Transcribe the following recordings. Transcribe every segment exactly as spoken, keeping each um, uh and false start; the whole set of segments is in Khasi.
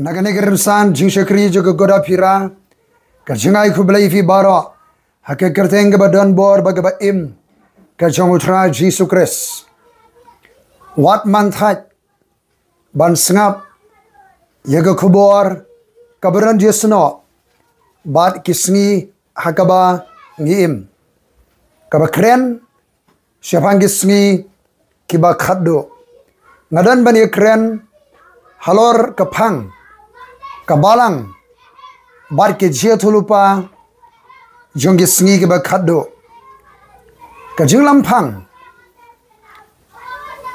Na kane ka rynsan jingshakri jong ka Goda Phira, ka jingai khublei ïa phi baroh ha ka kyrteng kaba don bor bad kaba im ka jong U Trai Jisu Khrist. Wat man thait ban sngap ïa ka khubor kaba don jingsnoh bad ki sngi ha kaba ngi im, kaba kren shaphang ki sngi kiba khatduh. Nga don ban ïakren halor ka phang, ka balang bad ka jingïathuhlypa jong ki sngi kiba khatduh. Ka jinglampang,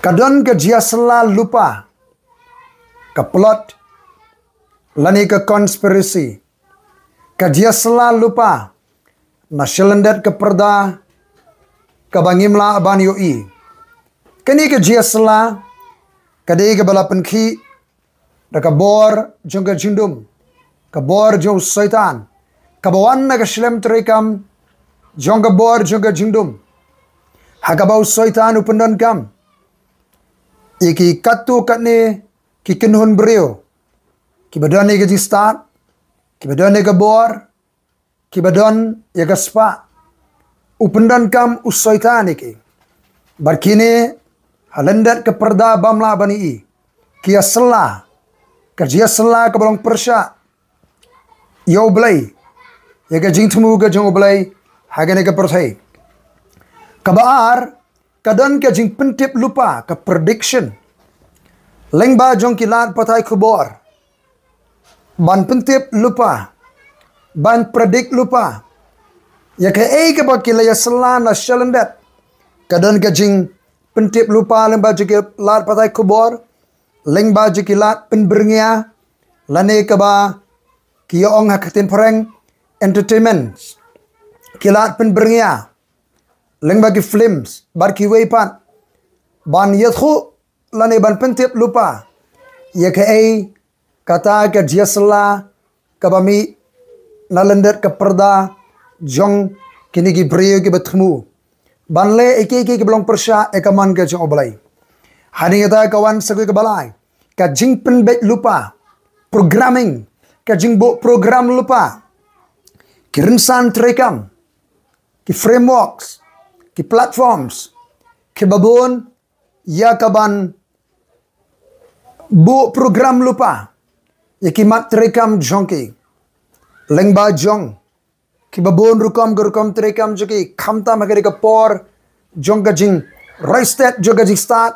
ka don ka jingïasylla lypa, ka plot lane ka conspiracy, ka jingïasylla lypa na shalyndet ka pyrda kaba ngim lah ban ïohi. Kane ka jingïasylla ka dei kaba la pynkhih da ka bor jong ka jingdum, ka bor jong u Soitan, kaba wan na ka shlem treikam jong ka bor jong ka jingdum, ha kaba u Soitan u pyndonkam ïa ki katto katne ki kynhun briew kiba don ïa ka jingstad, kiba don ïa ka bor, kiba don ïa ka spah. U pyndonkam u Soitan ïa ki. Bad kine ha lyndet ka pyrda bym lah ban ïohi, ki ïasylla, ka jingïasylla kaba long pyrshah ïa U Blei, ïa ka jingthmu ka jong U Blei ha kane ka pyrthei. Kaba ar, ka don ka jingpyntip lypa, ka prediction lyngba jong ki lad pathai khubor, ban pyntip lypa, ban predict lypa ïa kaei kaba ki la ïasylla na shalyndet. Ka don ka jingpyntip lypa lyngba jong ki lad pathai khubor, lyngba jong ki lad pynbyrngia, lane kaba ki ïa ong ha ka ktien phareng entertainment, ki lad pynbyrngia lyngba ki films bad kiwei pat, ban ïathuh lane ban pyntip lypa ïa kaei kata ka jingïasylla kaba mih na lyndet ka pyrda jong kine ki briew kiba thmu ban leh ïa kiei kiei kiba long pyrshah ïa ka mon ka jong U Blei. Hadien kata ka wan sa kawei kaba lai, ka jingpynbeit lypa, programming, ka jingbuh program lypa, ki rynsan treikam, ki frameworks, ki platforms kiba bun ïa kaban buh program lypa ïa ki mat treikam jong ki, lyngba jong kiba bun rukom ka rukom treikam jong ki, khamtam ha kane ka por jong ka jingroi stet jong ka jingstad,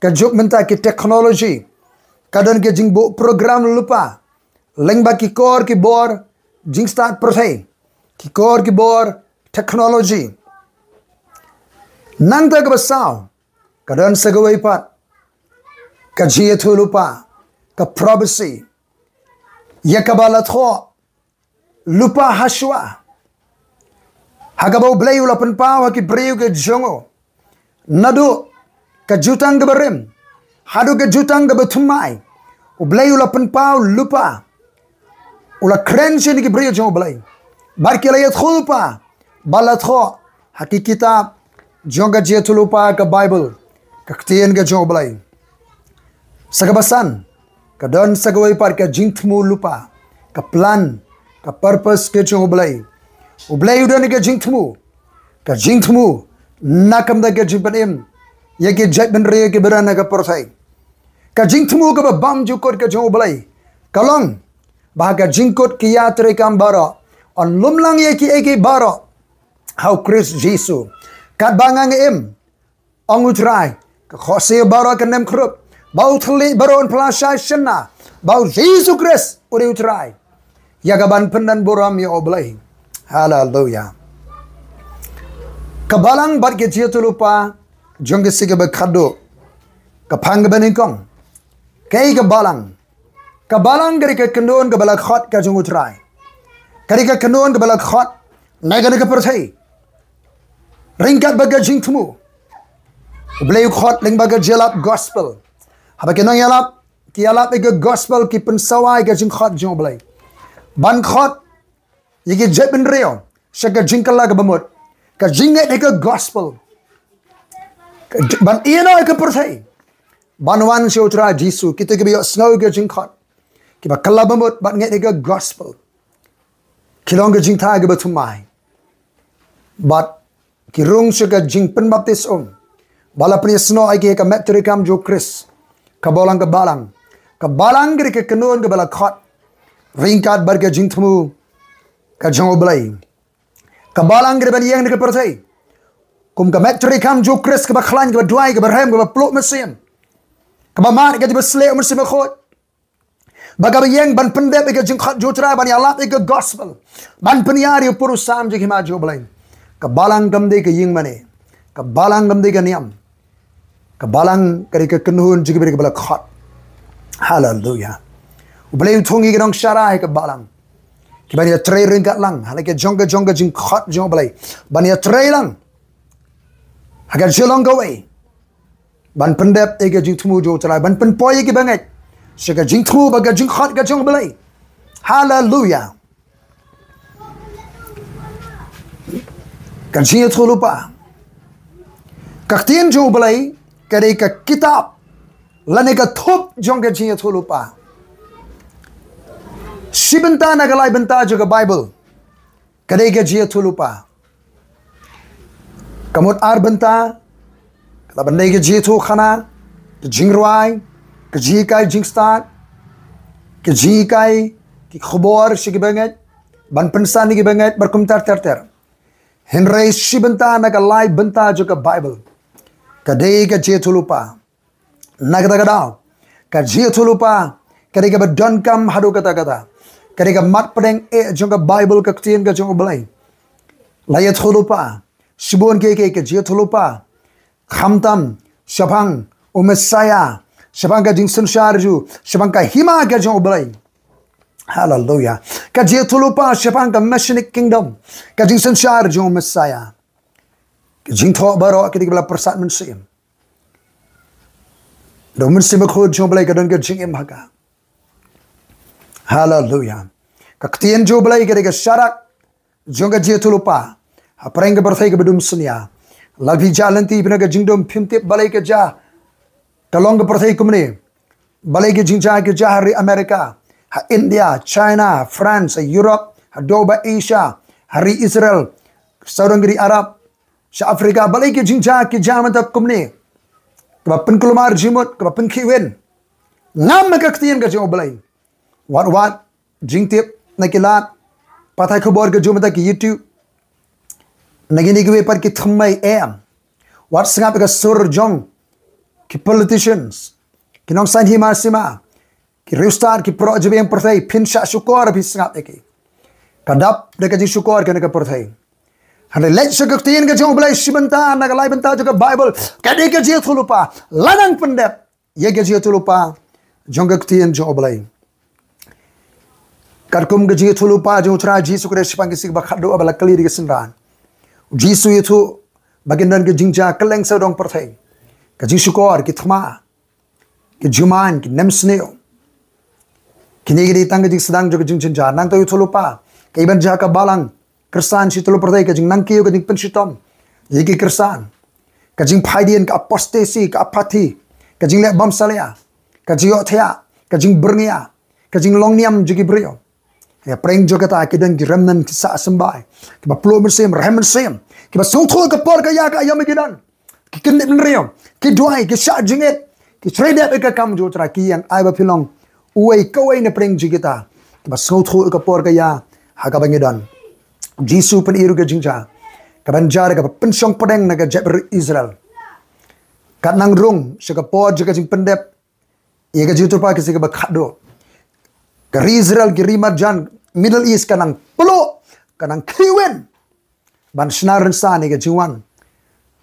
ka juk mynta ki technology, ka don ka jingbuh program lypa lyngba ki kor ki bor jingstad pyrthei, ki kor ki bor technology. Nangta kaba saw, ka don sa kawei pat ka jingïathuhlypa, ka prophecy, ïa kaba la thoh lypa hashwa, ha kaba U Blei u la pynpaw ha ki briew ki jong u. Naduh ka jutang kaba rim haduh ka jutang kaba thymmai, U Blei u la pynpaw lypa, u la kren sha ki briew jong U Blei, bad ki la ïathuhlypa, ba la thoh ha ki kitab jong ka jingïathuhlypa, ka Bible, ka ktien ka jong U Blei. Sa kaba san, ka don sa kawei pat ka jingthmu lypa, ka plan, ka purpose ka jong U Blei. U Blei u don ka jingthmu, ka jingthmu na ka bynta ka jingpynim ïa ki jaitbynriew kiba don ha ka pyrthei. Ka jingthmu kaba bymjukut ka jong U Blei ka long ba ha ka jingkut ki ïatreikam baroh yn lum lang ïa kiei kiei baroh ha U Khrist Jisu. Katba nga nga im, ong U Trai, ka khohsiew baroh kan ym khrup, ba u thylliej baroh un pynlashai shynna, ba U Jisu Khrist u dei U Trai, ïa kaban pyndonburom ïa U Blei. Haleluya. Ka balang bad ka jingïathuhlypa jong ka sngi kaba khatduh. Ka phang kaba nyngkong, kaei ka balang? Ka balang ka dei ka kynhun kaba la khot ka jong U Trai. Ka dei ka kynhun kaba la khot na kane ka pyrthei ryngkat bad ka jingthmu. U Blei u khot lyngba ka jingïalap gospel. Haba ki nongïalap ki ïalap ïa ka gospel, ki pynsawa ïa ka jingkhot jong U Blei ban khot ïa ki jaitbynriew sha ka jingkylla kaba mut, ka jingngeit ha ka gospel, ka j-, ban ïehnoh ïa ka pyrthei, ban wan sha U Trai Jisu. Kita kiba ïohsngew ïa ka jingkhot, kiba kylla bamut bad ngeit ïa ka gospel, ki long ka jingthaw kaba thymmai. Bad ki rung sha ka jingpynbaptis um, ba la pynïasnoh ïa ki ha ka met treikam jong u Khrist, ka ba long ka balang. Ka balang ka dei ka kynhun kaba la khot ryngkat bad ka jingthmu ka jong U Blei. Ka balang ka dei ban ïeng na ka pyrthei kum ka met treikam jong u Khrist, kaba khlaiñ, kaba duwai, kaba rhem, kaba pluh mynsiem, kaba mad ïa ka jingbasleh u Mynsiem Bakhuid, ba kaba ïeng ban pyndep ïa ka jingkhot jong U Trai, ban ïalap ïa ka gospel, ban pynïar ïa u pud u sam jong ka hima jong U Blei. Ka balang kam dei ka ïingmane, ka balang kam dei ka niam. Ka balang ka dei ka kynhun jong kiba dei kiba la khot. Haleluya. U Blei u thung ïa ki nongshakri ha ka balang, kiban ïatrei ryngkat lang ha la ka jong ka jong ka jingkhot jong U Blei, ban ïatrei lang ha ka jinglong kawei, ban pyndep ïa ka jingthmu jong U Trai, ban pynpoi ïa ki bangeit sha ka jingthmu bad ka jingkhot ka jong U Blei. Haleluya. Ka jingïathuhlypa. Ka ktien jong U Blei ka dei ka kitab lane ka thup jong ka jingïathuhlypa. Shi bynta na ka lai bynta jong ka Baibl ka dei ka jingïathuhlypa. Ka mut ar bynta, ka la ban dei ka jingïathuhkhana, ka jingrwai, ka jinghikai jingstad, ka jinghikai ki khubor sha ki bangeit, ban pynsan ïa ki bangeit bad kumta ter ter. Hynrei shi bynta na ka lai bynta jong ka Baibl ka dei ka jingïathuhlypa. Na kata ka daw, ka jingïathuhlypa ka dei kaba donkam haduh katta katta. Ka dei ka mat pdeng eh jong ka Baibl, ka ktien ka jong U Blei. La ïathuhlypa shibun kiei kiei, ka jingïathuhlypa khamtam shaphang u Messaïah, shaphang ka jingsynshar jong u, shaphang ka hima ka jong U Blei. Haleluya. Ka jingïathuhlypa shaphang ka Messianic Kingdom, ka jingsynshar jong u Messaïah. Ka jingthoh baroh ka dei kaba la pyrsad mynsiem. Da u Mynsiem Bakhuid jong U Blei ka don ka jingim ha ka. Haleluya. Ka ktien jong U Blei ka dei ka sharak jong ka jingïathuhlypa. Hapdeng ka pyrthei kaba dum synñia, lada phi jah lynti phi na ka jingdum, phim tip balei ka jia. Ka long ka pyrthei kumne. Balei ki jingjia ki jia ha ri America, ha India, China, ha France, ha Europe, haduh ba Asia, ha ri Israel, sawdong ki ri Arab, sha Africa, balei ki jingjia ki jia mynta kumne. Kaba pynkulmar jingmut, kaba pynkhih win. Ngam ha ka ktien ka jong U Blei. Wat wat jingtip na ki lad pathai khubor ka jong mynta ki YouTube, na kine kiwei pat ki thymmai em. Wat sngap ïa ka sur jong ki politicians, ki nongsaiñ hima sima, ki riewstad, ki proh jabieng pyrthei, phin shah shukor phi sngap ïa ki. Ka dap da ka jingshukor ka na ka pyrthei. Hynrei leit sha ka ktien ka jong U Blei, shi bynta na ka lai bynta jong ka Baibl ka dei ka jingïathuhlypa. La nang pyndep ïa ka jingïathuhlypa jong ka ktien jong U Blei. Katkum ka jingïathuhlypa jong U Trai Jisu Khrist shaphang ki sngi ba khatduh, ba la kylli da ki synran. U Jisu u ïathuh ba kin don ka jingjia kylleng sawdong pyrthei. Ka jingshukor, ki thma, ki jingman, ki nemsniew. Kine ki dei tang ka jingsdang jong ka jingjynjar. Nangta u ïathuhlypa kaei ban jia ha ka balang Khristan shi tylli pyrthei, ka jingnang kiew, ka jingpynshitom ïa ki Khristan, ka jingphaidien, ka apostasy, ka apathy, ka jingleh bymsalia, ka jingïohthiah, ka jingbyrngia, ka jinglong niam jong ki briew. Hapdeng jong kata ki don ki remnant ki sah symbai, kiba pluh mynsiem, rhem mynsiem, kiba sngewthuh ïa ka por ka ïa ka aïom ki don. Ki kyndit bynriew, ki duwai, ki shah jingit, ki trei dep ïa ka kam jong U Trai, ki ïeng. Ai ba phi long uwei kawei na pdeng jong kita kiba sngewthuh ïa ka por ka ïa ha kaba ngi don. Jisu u pyni ruh ka jingjia kaban jia da kaba pynshong pdeng na ka jaitbynriew Israel. Kat nang rung sha ka por jong ka jingpyndep ïa ka jingïathuhlypa ki sngi ba khatduh, ka ri Israel, ki ri marjan Middle East, ka nang pluh, ka nang khih win ban shna rynsan ïa ka jingwan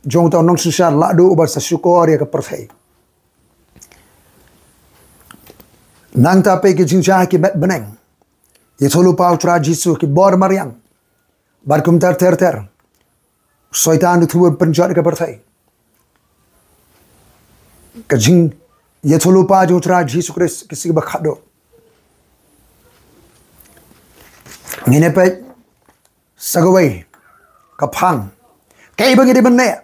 jong uta u nongsynshar lahduh uba sa shukor ïa ka pyrthei. Nangta peit ki jingjia ha ki met bneng. Ïathuhlypa U Trai Jisu, ki bor mariang, bad kumta ter ter. Soitan u thmu ban pynjot ïa ka pyrthei. Ka jingïathuhlypa jong U Trai Jisu Khrist ki sngi ba khatduh. Ngin ïa peit sa kawei ka phang kaei ba ngi dei ban neh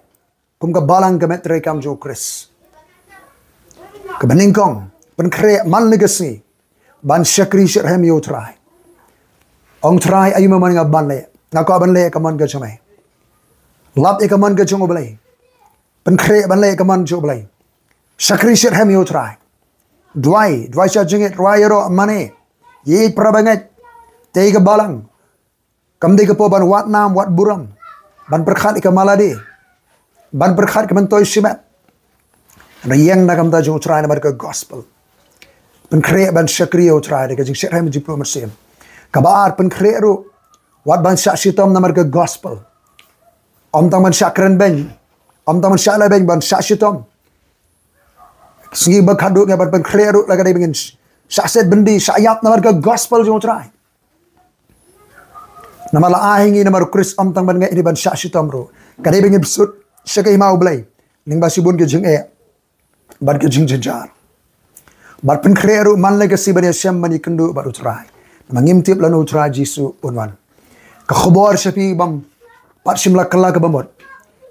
kum ka balang ka met treikam jong U Khrist. Kaba nyngkong, pynkhreh man la ka sngi ban shakri shitrhem ïa u Trai. Ong Trai, aïu ma nga ban leh? Nga kwah ban leh ïa ka mon ka jong me. Lap ïa ka mon ka jong u Blei. Pynkhreh ban leh ïa ka mon jong u Blei. Shakri shitrhem ïa u Trai. Duwai, duwai sha jingngeit, duwai ïaroh mane. Ïeit para bangeit. Tei ka balang. Kam dei ka por ban wad nam, wad burom. Ban pyrkhat ïa ka malade. Ban pyrkhat ka myntoi shimet. Ïeng na ka bynta jong u Trai namar ka gospel. Pynkhreh ban shakri ïa u Trai da ka jingshitrhem jingpluh mynsiem. Kaba ar, pynkhreh ruh wat ban shah shitom namar ka gospel. Ym tang ban shah kren beiñ. Ym tang ban shah leh beiñ, ban shah shitom. Sngi ba khatduh ngi ban pynkhreh ruh la ka dei ba ngin shah set byndi, shah ïap namar ka gospel jong u Trai. Namar la ai ha ngi namar u Khrist, ym tang ban ngeit hi ban shah shitom ruh. Ka dei ba ngin bsut sha ka hima u Blei lyngba shibun ki jingeh bad ki jingjynjar. Bad pynkhreh ruh man la ka shi ban ïashem ban ïakynduh bad u Trai. Namar ngim tip lano u Trai Jisu un wan. Ka khubor sha phi bym pat shym la kylla kaba mut.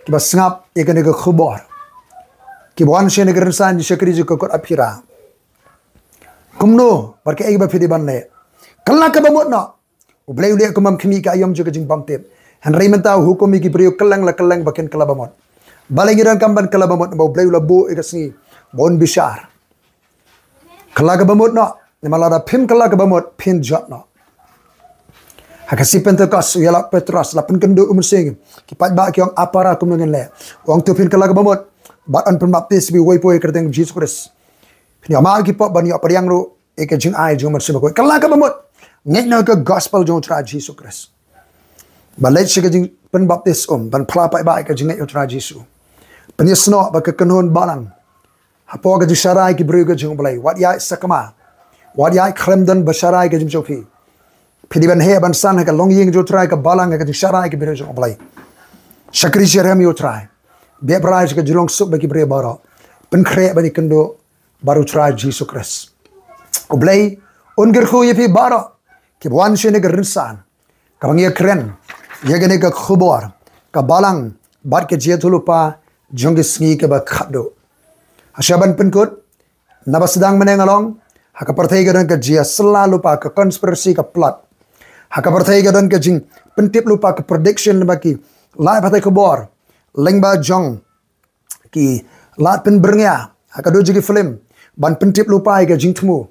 Kiba sngap ïa kane ka khubor, kiba wan sha kane ka rynsan jingshakri jong ka kot Aphira. Kumno bad kaei ba phi dei ban leh? Kylla kaba mut noh. U Blei u leh kum bym khmih ka aïom jong ka jingbymtip. Hynrei mynta u hukum ïa ki briew kylleng la kylleng ba kin kylla ba mut. Balei ngi donkam ban kylla ba mut? Ba u Blei u la buh ïa ka sngi ba un bishar. Kylla kaba mut noh. Namar lada phim kylla kaba mut phin jot noh. Ha ka sngi Pentekost u ïalap Petros, la pynkynduh u Mynsiem. Ki paidbah ki ong, a para, kumno ngin leh? U ong, to phin kylla kaba mut bad yn pynbaptis ïa phi uwei pa uwei ha ka kyrteng Jisu Khrist. Phin ïoh map ïa ki pop bad ïoh pdiang ruh ïa ka jingai jong u Mynsiem Bakhuid. Kylla kaba mut. Ngeit noh ïa ka gospel jong u Trai Jisu Khrist. Ban leit sha ka jingpynbaptis um, ban phla paidbah ïa ka jingngeit ïa u Trai Jisu. Pynïasnoh bad ka kynhun balang. Hapoh ka jingsharai ki briew ka jong u Blei. Wat ïaid sakma. Wat ïaid khlem don ba sharai ka jingim jong phi. Phi dei ban heh ban san ha ka longïing jong u Trai, ka balang, ha ka jingsharai ki briew jong u Blei. Shakri shitrhem ïa u Trai. Beh brai sha ka jinglong suk bad ki briew baroh. Pynkhreh ban ïakynduh bad u Trai Jisu Khrist. U Blei un kyrkhu ïa phi baroh kiba wan sha kane ka rynsan kaba ngi ïakren ïa kane ka khubor, ka balang bad ka jingïathuhlypa jong ki sngi kaba khatduh. Hashwa ban pynkut, naba sdang mynne nga la ong, ha ka pyrthei ka don ka jingïasylla lypa, ka conspiracy, ka plot. Ha ka pyrthei ka don ka jingpyntip lypa, ka prediction, lyngba ki lad pathai khubor, lyngba jong ki lad pynbyrngia ha ka dur jong ki film ban pyntip lypa ïa ka jingthmu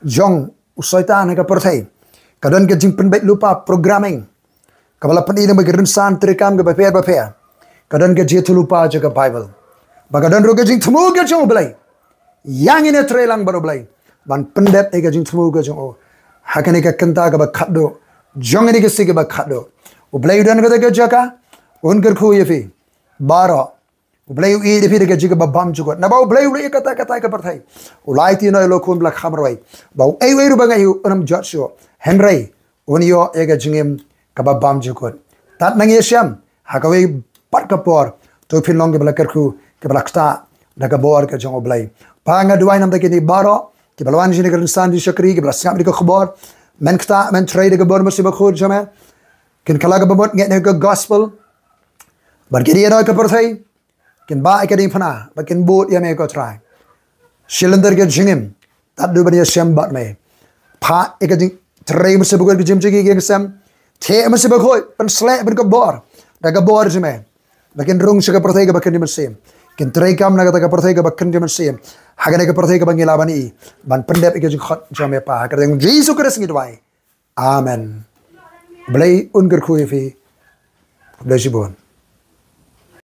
jong u Soitan ha ka pyrthei. Ka don ka jingpynbeit lypa, programming, kaba la pyni na ki rynsan treikam kiba pher ba pher. Ka don ka jingïathuhlypa jong ka Baibl. Bad ka don ruh ka jingthmu ka jong u Blei. Ïa ngin ïatreilang bad u Blei ban pyndep ïa ka jingthmu ka jong u ha kane ka kynta kaba khatduh jong kane ka sngi kaba khatduh. U Blei u don ha kata ka jaka, un kyrkhu ïa phi baroh. U Blei u ïeit ïa phi da ka jingim kaba bymjukut. Naba u Blei u la ïeit katta katta ïa ka pyrthei, u la aiti noh ïa u khun ba la kham rwai, ba uei uei ruh ba ngeit ïa u un ym jot shuh, hynrei un ïoh ïa ka jingim kaba bymjukut. Tad nang ïashem ha kawei pat ka por, to phin long kiba la kyrkhu, kiba la ktah da ka bor ka jong u Blei. Pa, nga duwai na bynta kine baroh kiba la wan sha kane ka rynsan jingshakri, kiba la sngap ïa ka khubor. Men ktah, men trei da ka bor Mynsiem Bakhuid jong me. Kin kylla kaba mut, ngeit ïa ka gospel. Bad kin ïeh noh ïa ka pyrthei, kin bah ïa ka diengphna, bad kin bud ïa me ko Trai. Shi lynter ka jingim, tad duh ban ïashem bad me. Phah ïa ka jingtrei Mynsiem Bakhuid ha ka jingim jong ki, ki ïing ki sem. Theh Mynsiem Bakhuid, pynshlur, pynkupbor da ka bor jong me. Ba kin rung sha ka pyrthei kaba kyntiew mynsiem. Kin treikam na kata ka pyrthei kaba kyntiew mynsiem. Ha kane ka pyrthei kaba ngi lah ban ïohi, ban pyndep ïa ka jingkhot jong me Pa. Ha ka kyrteng Jisu Khrist ngi duwai. Amen. Blei un kyrkhu ïa phi. Blei shibun.